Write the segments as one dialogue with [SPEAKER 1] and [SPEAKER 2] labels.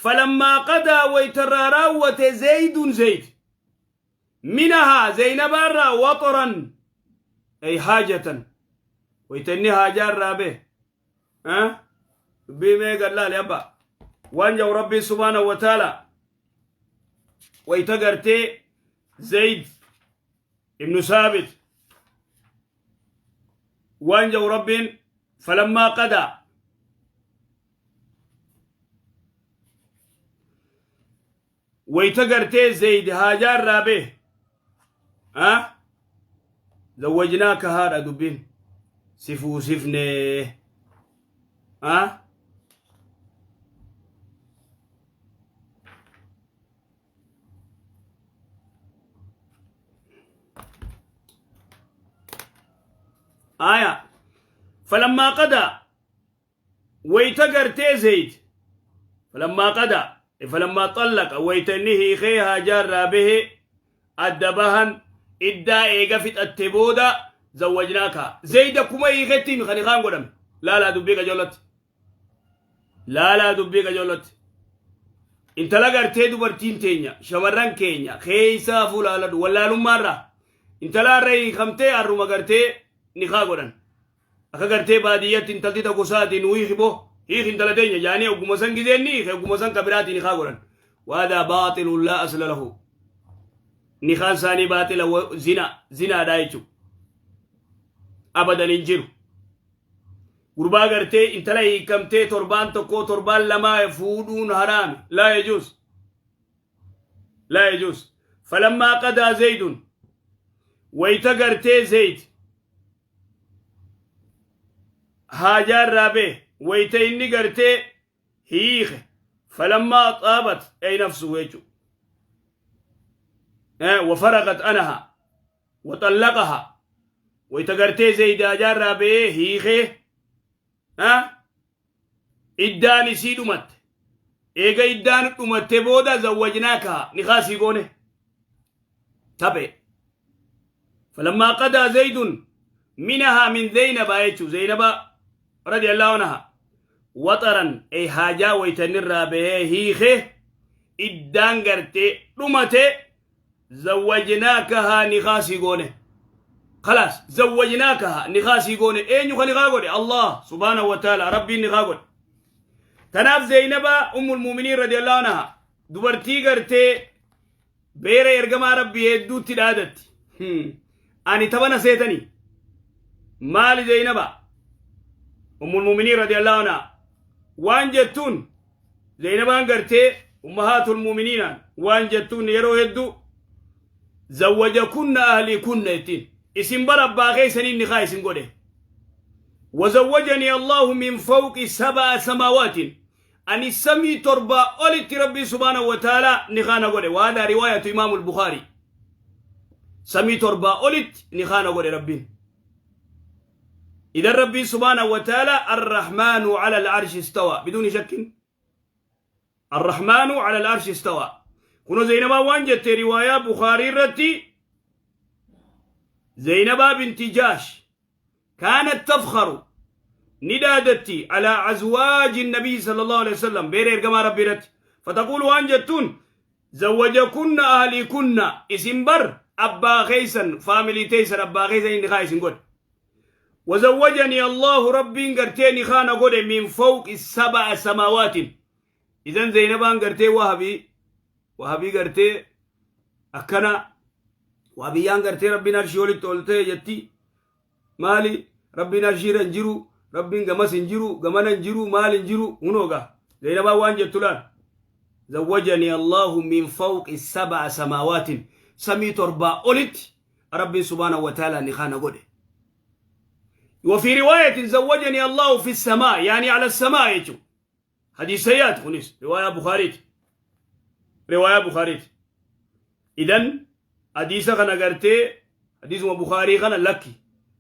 [SPEAKER 1] Falammaa qadaa waytarraa raawwate Zaydun Zayd minahaa Zaynabaarraa waxoran ay haajatan wayta inni haajaarraa bee dubbii mee gallaali abba waan jau Rabbiin subhaanahu wa ta'ala wayta gartee Zayd ibnu Saabit waan jau Rabbiin falammaa qadaa wayta gartee Zayd haajaa irraa bee zawwajnaaka haadha dubbiin si fuusifne. Aya falammaa qadaa wayta gartee Zayd falammaa qadaa falammaa xallaqa wayta inni hiikee haajaa irraa bahee adda bahan iddaa eega fixatte booda zawwajnaaka Zayd akkuma hiiketti himi kan hikaan godhame. Laalaa dubbii qajeelatti, laalaa dubbii qajeelatti. Intala gartee dubartiin teenya shamarran keenya keessaa fuulaaladhu wallaalummaarraa intala har'a hiikamtee har'uma gartee nikaa godhan. Akka gartee baadiyyatti intalti ta gosaatiin nu hiiki boo hiiki intala teenya jaanii ogguma san gizeen ni hiike ogguma san ka biraatiin nikaa godhan. Waadaa baaxiluun laa asla lahu. Nikaan isaanii baaxila zina zinaadhaa jechuudha. Abadan hin jiru. Gurbaa gartee intala hiikamtee torbaan tokkoo torbaan lamaa fuudhuun haraami. Laa yajuuz. Laa yajuuz. Falammaa qadaa Zaydun. Wayita gartee Zayd haajaa irraa bee wayita inni gartee hiike falammaa xaabat ay nafsuhu jechuudha. Wafaraqat anaha waxallaqaha wayita gartee Zayd haajaa irraa bee hiikee iddaan isii dhumatte. Eega iddaan dhumatte booda zawwajnaaka nikaa sii goone taphe. Falammaa qadaa Zaydun minahaa min Zaynabaa jechuu Zaynabaa radiyallahu anha waxaran ay haajaa waytanirraa bahee hiikee iddaan gartee dhumate zawwajnaakahaa nikaa sii goone. Khalaas zawwajnaakahaa nikaa sii goone. Eenyu ka nikaa godhe? Allah subhaanahu wa ta'ala Rabbiin nikaa godhe. Tanaaf Zaynabaa ummul muuminiin radiyallahu anha dubartii gartee beera ergamaa Rabbii hedduutti dhaadatti. Ani tabana seetanii maali Zaynabaa ummul muuminiin radiyallahu anha waan jettuun Zaynabaan gartee ummahaatul muuminiinaan waan jettuun yeroo hedduu zawwaja kunna ahlii kunna ittiin isin bara abbaa keessanii nikaa isin godhe. وزوجني الله من فوق سبع سماوات أن السمي تربى أولت ربي سبحانه وتعالى نخانا قولي وهذا رواية إمام البخاري سمي تربى أولت نخانا قولي ربي. إذا ربي سبحانه وتعالى الرحمن على العرش استوى بدون شك الرحمن على العرش استوى كنو زينبا وانجت رواية بخاري رتي زينبا بنت جاش كانت تفخر ندادتي على أزواج النبي صلى الله عليه وسلم بير إرقما ربي رت فتقول وانجتون زوجكن أهليكن اسم بر أبا خيسا فاميلي تيسن أبا خيسا إني خايسن قد وزوجني الله ربي قرتيني خانا قد من فوق السبع سماوات. إذن زينبان قرتي وهبي وهبي قرتي أكنا وهبيان قرتي ربي نرشي ولد تولتي جتي maali Rabbiin arshiirra hin jiru Rabbiin gamas hin jiru gamana hin jiru maal hin jiru hunooga Zaynabaa waan jettu laal zawwajani Allahu min fawqi sab'a samawaatin samii torbaa olitti Rabbiin subhaanahu wa ta'ala ni kana godhe. وفي رواية زوجني الله في السماء يعني على السماء يجو حديث سيئات خنيس رواية بخاري رواية بخاري. إذن حديث خنا قرتي حديث بخاري خنا لكي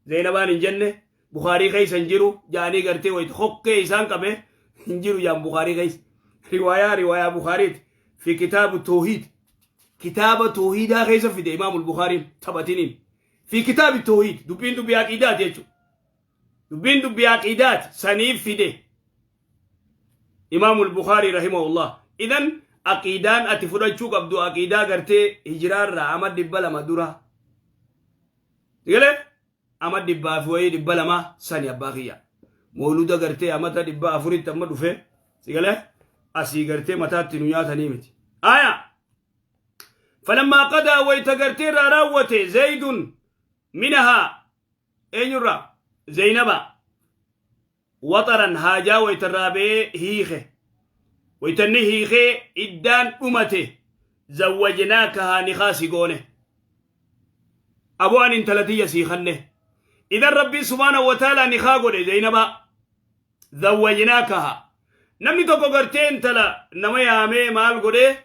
[SPEAKER 1] زينبان الجنة بخاري خيس انجرو جاني قرتي ويتخق إنسان قبه انجرو جان بخاري خيس رواية رواية بخاري في كتاب التوحيد كتاب التوحيد خيس في إمام البخاري تبتنين في كتاب التوحيد دبين دبي عقيدات يجو دبين دبي عقيدات سنيف في ده إمام البخاري رحمه الله. Idan aqiidaan ati fudhachuu qabdu aqiidaa gartee hijiraarraa ama 200 dura. Galee ama dhibbaa fi wayii 200 sani abbaa kiyya. Mooluda gartee amata 400tti amma dhufe si galee asii gartee mataatti nu nyaatanii miti. Aya! Falammaa qadaa wayta gartee irraa raawwate Zaydun minahaa eenyurraa Zaynaba waxaran haajaa wayta irraa ba'ee hiike wayta inni hiikee iddaan dhumate zawwajnaakahaa nikaa si goone aboo ani intala tiyya sii kanne idan rabbiin subhaanahu wa ta'aalaa nikaa godhe Zaynabaa zawwajnaakahaa namni tokko gartee intala nama yaamee maal godhee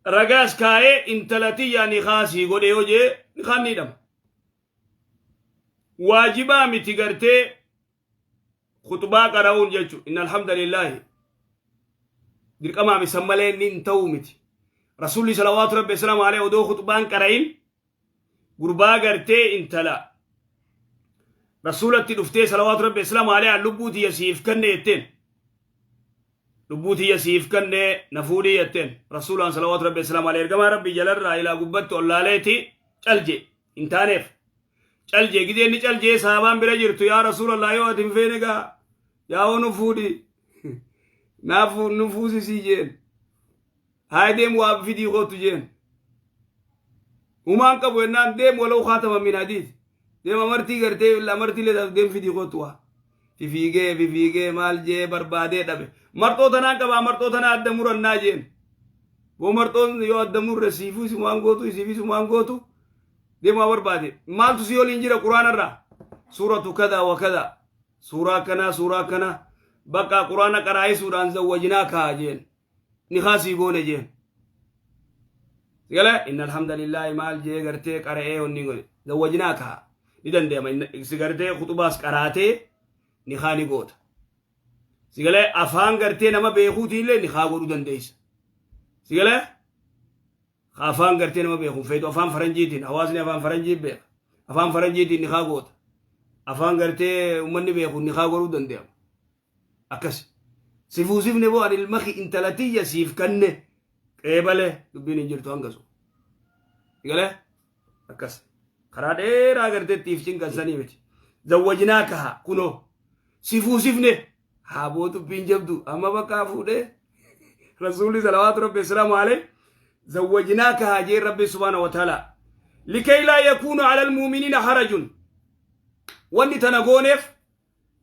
[SPEAKER 1] ragaas kaa'ee intala tiyya nikaa sii godhe yoo jee nikaan ni hidhama. Waajibaa miti gartee khuxbaa qara'uun jechu inna alhamdulillaahi dirqamaa mi san malee inni hin ta'uu miti. Rasuulli salawaatu rabbi wasalaamu alayhi odoo khuxbaan qara'in gurbaa gartee intala rasuulatti dhuftee salawaatu rabbi wasalaamu alayhi lubbuu tiyya siif kanne jetteen. Lubbuu tiyya siif kanne na fuudhii jetteen. Rasuulaan salawaatu rabbi wasalaamu alayhi ergamaa rabbi jalarraa ilaa gubbatti ollaaleeti calje hin taaneef. Caljee gidee inni caljee sahabaan bira jirtu yaa rasuulallah yoo ati hin feene gaa yaa nu fuudhi naaf nu fuusisii jeen. Haay deem waa fidii kootu jeen. Humaan qabu jennaan deem walau khaatama min hadiid. Deem amartii gartee amartii leetaaf deem fidii kootu waa. Fifiigee fifiigee maal jee barbaadee dhabe. Marxoo tanaan qabaa marxoo tanaa adda murannaa jeen. Boo marxoon yoo adda murre siifuu isumaan gootu isiifii isumaan gootu deem waa barbaade. Maaltu si waliin jira quraanarraa? Suuratu kadaa wa kadaa. Suuraa akkanaa suuraa akkanaa. Bakka quraana qaraa'isuudhaan zawwajinaa kaa jeen. Nikaa sii goone jeen. Sigala inna alhamdulillaahi maal jee gartee qara'ee wanni godhe zawwajinaa kaa ni danda'ama si gartee khuxubaas qaraatee nikaa ni goota. Sigala afaan gartee nama beekuutiin illee nikaa godhuu dandeessa. Sigala afaan gartee nama beekuun feetu afaan faranjiitiin hawaasni afaan faranjii beeka. Afaan faranjiitiin nikaa goota. Afaan gartee uummanni beekuun nikaa godhuu danda'ama. Akkas. Si fuusifne boo ani ilma kee intala tiyya siif kanne qeebale dubbiin hin jirtu hangasu. Galee? Akkas. Karaa dheeraa gartee ittiif cinqan sanii miti. Zawwajinaa kaha kunoo. Si fuusifne haa boo dubbiin jabdu amma bakkaa fuudhee. Rasuulli salawaatu rabbi salaamu alayhi zawwajinaa kaha jee rabbi subhaana wa ta'ala. Likay laa yakuunu ala almu'miniina harajun. Wanni tana gooneef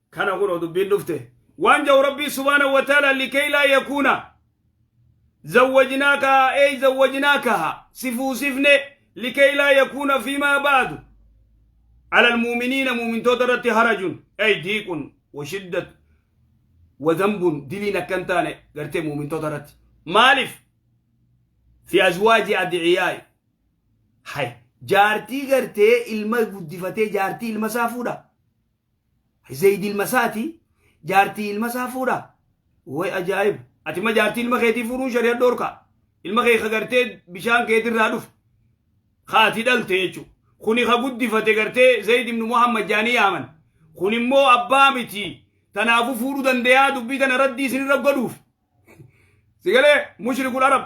[SPEAKER 1] kana kunoo dubbiin dhufte waan jau rabbii subhaanahu wa ta'ala likay laa yakuuna zawwajnaaka ey zawwajnaakaha si fuusifne likay laa yakuuna fiimaa ba'du ala almu'miniina mu'mintoota irratti harajun ey diiqun wa shiddat wa dhanbun diliin akka hin taane gartee mu'mintoota irratti maaliif fi azwaaji adciyaai hay jaartii gartee ilma guddifatee jaartii ilma isaa fuudha Zayd ilma isaati jaartii ilma isaa fuudha. Way ajaa'ib! Ati ma jaartii ilma keetii fuudhuun shari'a dhoorka. Ilma kee ka gartee bishaan keetirraa dhufe. Ka ati dhalte jechuudha. Kuni ka guddifate gartee Zayd ibn Muhammad jaanii yaaman. Kun immoo abbaa miti. Tanaafuu fuudhuu dandayaa dubbii tana raddii isinirra godhuuf. Sigalee mushrikul arab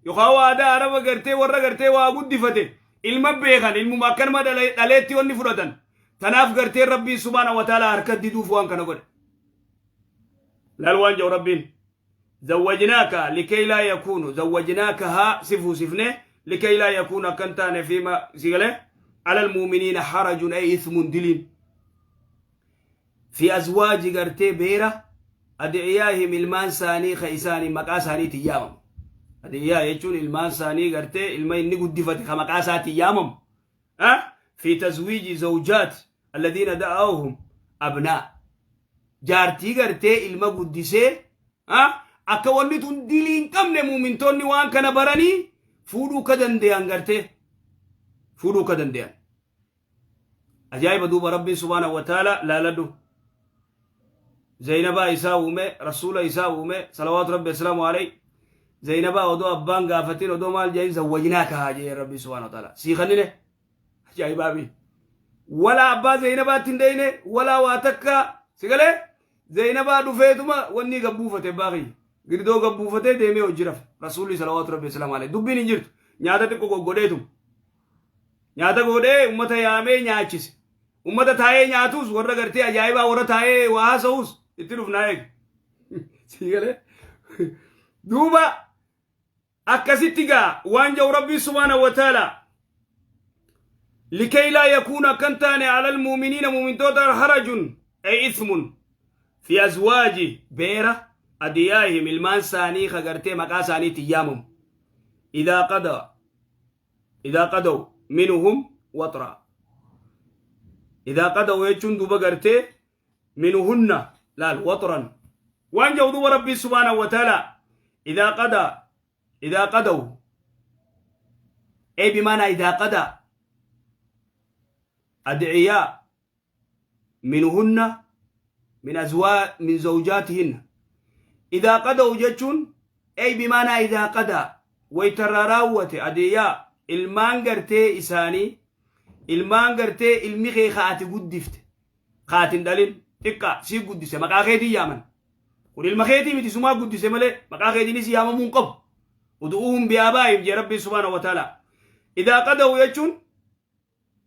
[SPEAKER 1] yookaan waadaa araba gartee warra gartee waa guddifate ilma beekan ilmuma akkanuma dhaleetti wanni fudhatan. Tanaaf gartee rabbiin subhaana wa ta'ala harka diduuf waan kana godhe. Laal waan jedhu rabbiin. Zawwajnaaka likay laa yakuunu zawwajnaaka haa si fuusifne likay laa yakuunu akka hin taane fiima sigalee alal muuminiina harajun ay ithmun diliin. Fi azwaaji gartee beera adi'iyaahim ilmaan isaanii ka isaanii maqaa isaaniitiin yaamamu. Adi'iyaa jechuun ilmaan isaanii gartee ilma inni guddifate ka maqaa isaatiin yaamamu. Fi tazwiiji zawjaat alladhiina da'awhum abnaa. Jaartii gartee ilma guddisee akka wanni tun dilii hin qabne muumintoonni waan kana baranii fuudhuu ka dandeeyan gartee fuudhuu ka dandeeyan. Ajaa'iba duuba Rabbiin subhaanahu wa ta'ala laaladhu. Zaynabaa isaa uume, rasuula isaa uume, salawaatu Rabbi assalaamu alayhi. Zaynabaa odoo abbaan gaafatin odoo maal jedhin zawwajnaa kahaa jee Rabbiin subhaanahu wa ta'ala. Sii kannine ajaa'ibaa bi. Walaa abbaa Zaynabaatti hin deeyne, walaa waa takka si galee Zaynabaa dhufeetuma wanni gabbuufate abbaa kiyya. Girdoo gabbuufatee deemee hojii rafe. Rasuulli salawaatu rabbi wasalaamu alayhi. Dubbiin hin jirtu. Nyaata xiqqoo goggodheetu. Nyaata godhee ummata yaamee nyaachise. Ummata taa'ee nyaatus warra gartee ajaa'ibaa warra taa'ee waa haasa'us itti dhufnaa eegi. Sii galee? Duuba akkasitti gaa waan jedhu Rabbiin subhaanahu wa ta'ala likay laa yakuuna akkan taane alal muuminiina muumintoota harajun ay ismun fi azwaaji beera adiyaahim ilmaan isaanii ka gartee maqaa isaaniitti yaamamu idaa qada idaa qadaw minuhum waxra idaa qadaw jechuun duuba gartee minuhunna laal waxran waan jedhu duuba Rabbiin subhaanahu wa ta'ala idaa qada idaa qadaw ay bimaanaa idaa qada adciyaa minuhunna min azwaa min zawjaatihinna idaa qadaw jechuun ay bimaanaa idaa qadaa waytarraa raawwate adiyaa ilmaan gartee isaanii ilmaan gartee ilmi kee ka ati guddifte ka ati hin dhalin xiqqaa sii guddise maqaa keetiin yaaman kun ilma keetii miti sumaa guddise malee maqaa keetiinis yaamamuu hin qabu udu'uuhum bi'aabaa'ihim jee Rabbiin subhaanahu wa ta'ala idaa qadaw jechuun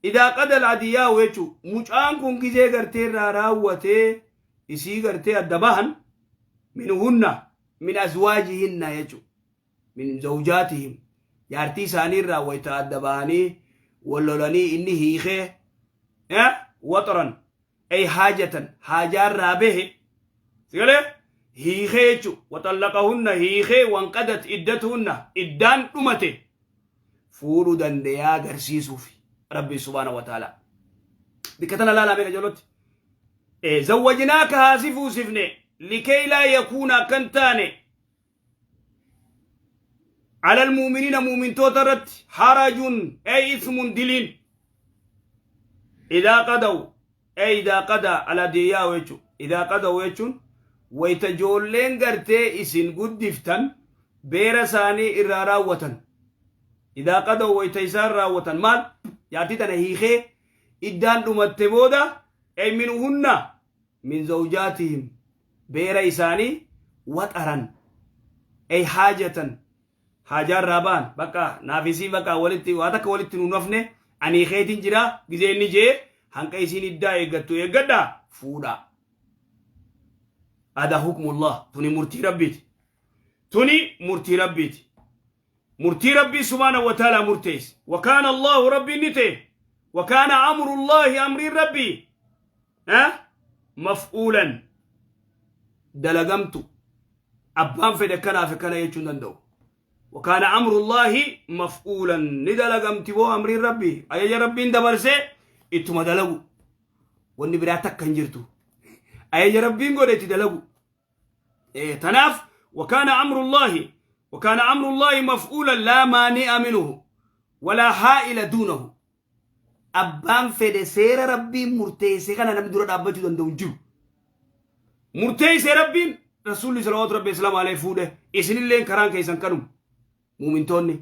[SPEAKER 1] Idaa qadal adiyaa'u jechuun mucaan kun gizee gartee irraa raawwatee isii gartee adda bahan minhunna min azwaajihinna jechuun min zawjaatihim jaartii isaanii irraa wayta adda bahanii wal lolanii inni hiikee waxran ay haajatan haajaa irraa bahe sigalee hiikee jechuun waxallaqahunna hiikee wanqadat iddatuhunna iddaan dhumate fuudhuu dandayaa agarsiisuufi Rabbiin subhaana wa ta'ala. Bikka tana laalaa meeqa ijoolloti. Zawwajnaaka haa si fuusifne likay laa yakuuna akka hin taane ala almu'miniina mu'mintoota irratti harajun ay ismun diliin idaa qadaw ay idaa qadaa ala diyaa'u jechuun idaa qadaw jechuun wayta ijoolleen gartee isin guddiftan beera isaanii irraa raawwatan idaa qadaw wayta isaan raawwatan maal jaartii tana hiikee iddaan dhumatte booda ay minuhunna min zawjaatihim beera isaanii waxaran ay haajatan haajaa irraa ba'an bakka naaf isii bakka walitti waa takka walitti nu nafne ani keetiin jira gizee inni jee hanqa isiin iddaa eeggattu eeggadha fuudha. Ada hukmullah tuni murtii Rabbiiti. Tuni murtii Rabbiiti. Murtii Rabbii subhaanahu wa ta'ala murteesse. Wa kaana Allahu Rabbiin ni ta'e. Wa kaana amrullahi amriin Rabbii. Maf'uulan dalagamtu. Abbaan fedhe akkanaaf akkana jechuu hin danda'u. Wa kaana amrullahi maf'uulan ni dalagamti boo amriin Rabbii. Ajaja Rabbiin dabarsee ittuma dalagu. Wanni biraa takka hin jirtu. Ajaja Rabbiin godhe itti dalagu. Tanaaf wakaana amrullaahi wakaana amrullaahi maf'uulan laa maani'a minhu walaa haa'ila duunahu. Abbaan fedhe seera Rabbiin murteesse kana namni dura dhaabbachuu danda'u hin jiru. Murteesse Rabbiin Rasuulli salawaatu Rabbi islaamu alayhi fuudhe isinilleen karaan keessan kanuma muumintoonni.